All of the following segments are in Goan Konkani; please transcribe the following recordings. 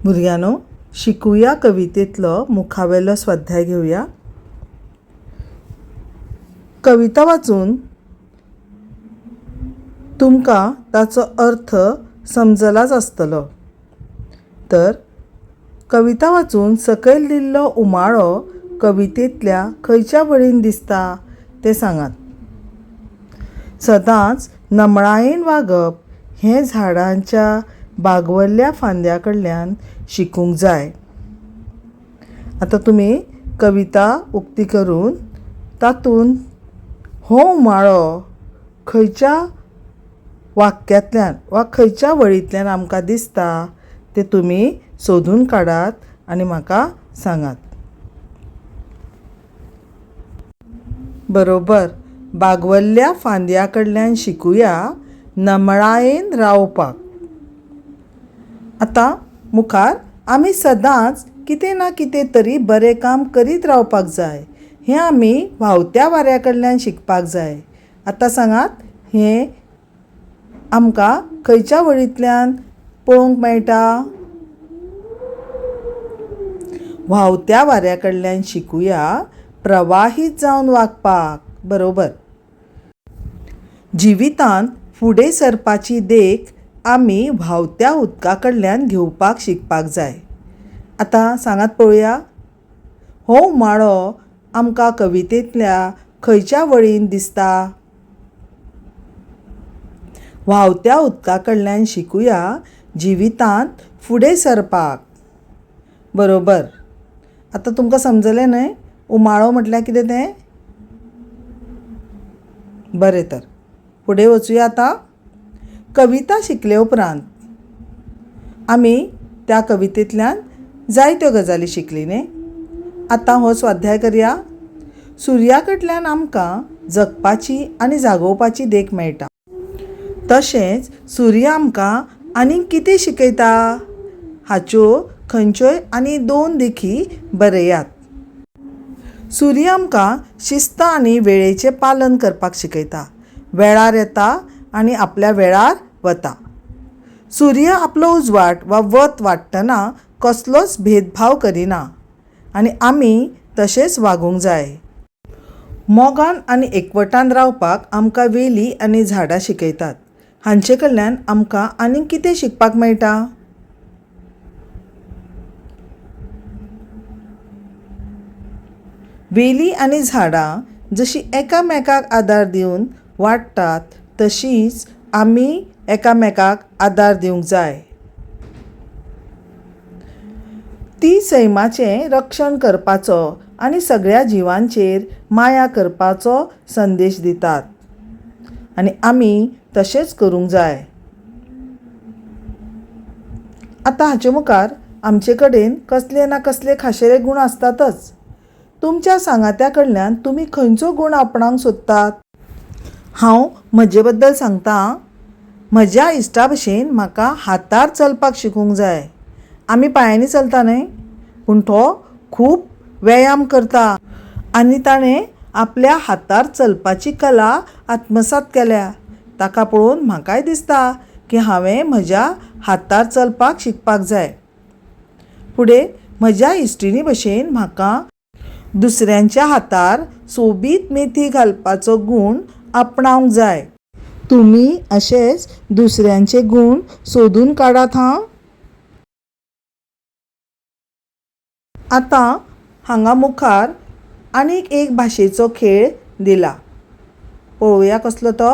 भुरग्यांनो, शिकुया कवितेंतलो मुखावेलो स्वाध्याय घेवया. कविता वाचून तुमकां ताचो अर्थ समजलाच आसतलो. तर कविता वाचून सकयल दिल्लो उमाळो कवितेंतल्या खंयच्या वळीन दिसता तें सांगात. सदांच नमळायेन वागप हें झाडांच्या बागवल्ल्या फांद्या कडल्यान शिकूंक जाय. आतां तुमी कविता उक्ती करून तातूंत हो उमाळो खंयच्या वाक्यांतल्यान वा खंयच्या वळींतल्यान आमकां दिसता तें तुमी सोदून काडात आनी म्हाका सांगात. बरोबर, बागवल्ल्या फांद्या कडल्यान शिकुया नमळायेन रावपाक. आतां मुखार आमी सदांच कितें ना कितें तरी बरें काम करीत रावपाक जाय हें आमी व्हांवत्या वाऱ्या कडल्यान शिकपाक जाय. आतां सांगात, हें आमकां खंयच्या वळींतल्यान पळोवंक मेळटा? व्हांवत्या वाऱ्या कडल्यान शिकुया प्रवाहीत जावन वागपाक. बरोबर. जिवितांत फुडें सरपाची देख आमी व्हांवत्या उदका कडल्यान घेवपाक शिकपाक जाय. आतां सांगात पळोवया, हो उमाळो आमकां कवितेंतल्या खंयच्या वळीन दिसता? व्हांवत्या उदका कडल्यान शिकुया जिवितांत फुडें सरपाक. बरोबर. आतां तुमकां समजलें न्हय उमाळो म्हटल्यार कितें तें? बरें, तर फुडें वचुया. आतां कविता शिकले उपरांत आमी त्या कवितेंतल्यान जायत्यो गजाली शिकलीं न्ही. आतां हो स्वाध्याय करया. सुर्या कडल्यान आमकां जगपाची आनी जागोवपाची देख मेळटा. तशेंच सूर्य आमकां आनीक कितें शिकयता हाच्यो खंयच्योय आनी दोन देखी बरयात. सूर्य आमकां शिस्त आनी वेळेचें पालन करपाक शिकयता. वेळार येता आनी आपल्या वेळार वता. सूर्य आपलो उजवाड वा वत वांट्टना कसलोच भेदभाव करिना आनी आमी तशेंच वागूंक जाय. मोगान आनी एकवटान रावपाक आमकां वेली आनी झाडां शिकयतात. हांचे कडल्यान आमकां आनीक कितें शिकपाक मेळटा? वेली आनी झाडां जशीं एकामेकाक आदार दिवन वाडटात तशींच आमी एकामेकाक आदार दिवंक जाय. ती सैमाचें रक्षण करपाचो आनी सगळ्या जिवांचेर माया करपाचो संदेश दितात आनी आमी तशेंच करूंक जाय. आतां हाचे मुखार आमचे कडेन कसले ना कसले खाशेले गूण आसतातच. तुमच्या सांगात्या कडल्यान तुमी खंयचो गूण आपणावंक सोदतात? हांव म्हजे बद्दल सांगतां. म्हज्या इश्टा भशेन म्हाका हातार चलपाक शिकूंक जाय. आमी पांयांनी चलता न्हय, पूण तो खूब व्यायाम करता आनी ताणें आपल्या हातार चलपाची कला आत्मसात केल्या. ताका पळोवन म्हाकाय दिसता की हांवें म्हज्या हातार चलपाक शिकपाक जाय. फुडें म्हज्या इश्टिणी भशेन म्हाका दुसऱ्यांच्या हातार सोबीत मेथी घालपाचो गूण आपणावंक जाय. तुमी अशेच दुसऱ्यांचे गूण सोदून काडात हां. आतां हांगा मुखार आनीक एक भाशेचो खेळ दिला. पळोवया कसलो तो.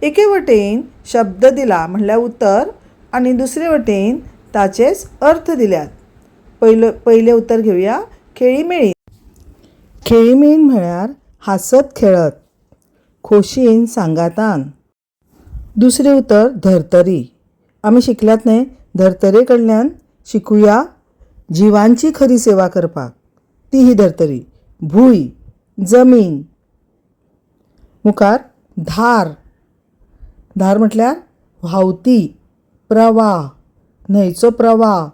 एके वटेन शब्द दिला म्हणल्यार उतर आनी दुसरे वटेन ताचेच अर्थ दिल्यात. पयलो पयलें उतर घेवया, खेळीमेळी. खेळीमेळीन म्हळ्यार हांसत खेळत, खोशयेन, सांगातान. दुसरें उतर धर्तरी. आमी शिकल्यात न्हय, धर्तरे कडल्यान शिकुया जिवांची खरी सेवा करपाक. ती ही धर्तरी, भूंय, जमीन. मुखार धार. धार म्हटल्यार व्हांवती, प्रवाह, न्हंयचो प्रवाह,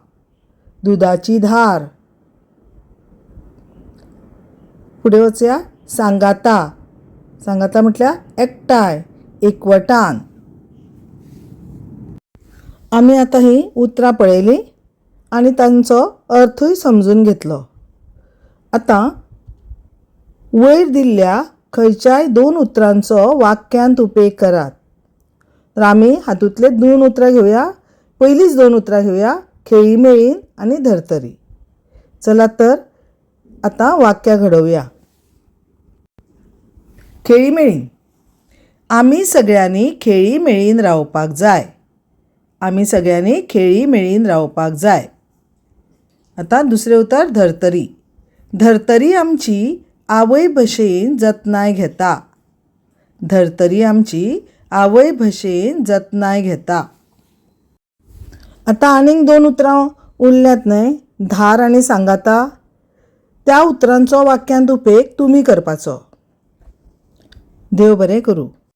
दुदाची धार. फुडें वचया, सांगाता. सांगाता म्हटल्यार एकठांय, एकवटान. आमी आतां हीं उतरां पळयलीं. आनी तांचो अर्थूय समजून घेतलो. आतां वयर दिल्ल्या खंयच्याय दोन उतरांचो वाक्यांत उपेग करात. तर आमी हातूंतले दोन उतरां घेवया. पयलींच दोन उतरां घेवया, खेळीमेळीन आनी धर्तरी. चलात तर आतां वाक्यां घडोवया. खेळीमेळीन. आमी सगळ्यांनी खेळीमेळीन रावपाक जाय. आमी सगळ्यांनी खेळीमेळीन रावपाक जाय. आतां दुसरें उतर धर्तरी. धर्तरी आमची आवय भशेन जतनाय घेता. धर्तरी आमची आवय भशेन जतनाय घेता. आतां आनीक दोन उतरां उरल्यांत न्हय, धार आनी सांगाता. त्या उतरांचो वाक्यांत उपेग तुमी करपाचो. देव बरें करूं.